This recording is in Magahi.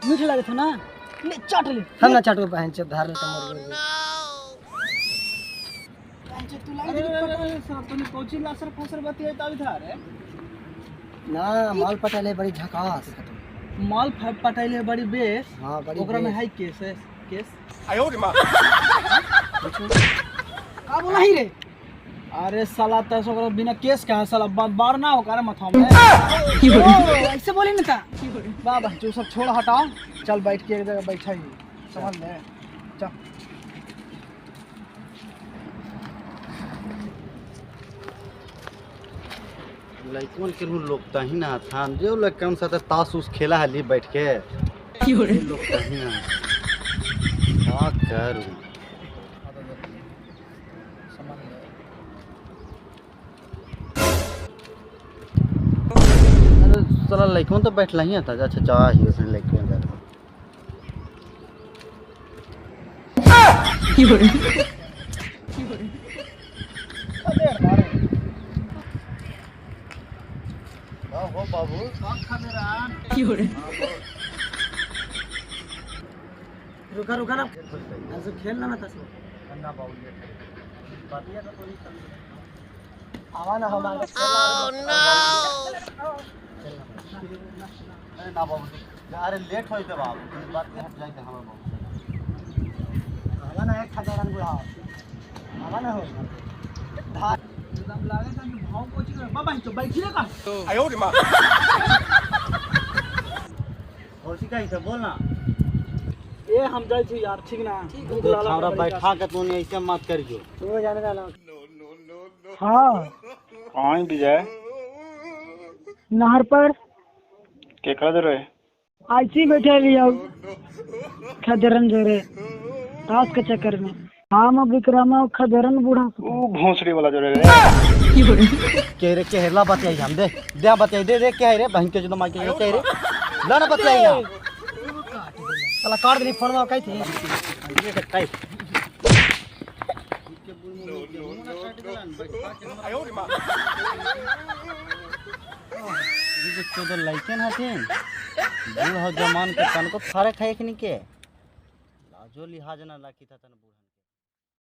मीठ लागत हो ना, ले चाट ले। हम ना चाटो बहन चोद, धार ले तो मर गई। तू लागे अरे साहब तूने कोची लासर फसर बतिया तब था रे ना माल पटाले बड़ी झकास। माल पटाइले बड़ी बेस। हां बड़ी ओकरा में है केस है केस। का बोला ही रे? अरे साला तस ओकरा बिना केस का है साला बार ना हो करे माथा में। ओ, ऐसे बोली ना का। बाबा जो सब छोड़ हटाओ, चल बैठ के एक जगह बैठा ही समझ ले। चल लइकन के लोग तही ना था जो लइकन साथे ताश उस खेला हली बैठ के लोग तही ना का करू। अरे साला लइकन तो बैठला ही था। अच्छा जा ही उसने लइकन जा। हो बाबू रुका रुका ना, ऐसे खेलना ना था ना बाबू बातिया का कोई आवा ना हमारे। अरे ना बाबू, अरे लेट होई ते बाबू, बात हट जाए ते हमर बाबू। आवा ना एक खदान बुढ़ा आवा ना हो एकदम लागे था कि भाव कोची करे। बाबा तो बैठी रे का। और सी का बोल ना। ए हम जाई छी यार, ठीक ना? भूख लागल हमरा बैठा के तूने ऐसे मत करियो। तू जाने वाला। हां कहाँ विजय? नहर पर। केकरा दे रहे? ऐसी बैठे लिया खदरन जोरे ताश के चक्कर में। हाँ मैं विक्रम खदरन बूढ़ा ऊ भोंसड़ी वाला जोरे रे। के रे के हेला बतियाई हम दे दे बतियाई दे दे के है रे बहन के जो माई के के रे ला ना बतियाई ना। साला काट देली फोनवा कई थी। ये के टाइप ये चौदह लइकन हथिन बूढ़ हो जमान के तनको फरक है कि नहीं के लाजो लिहाज ना लाखी था तन।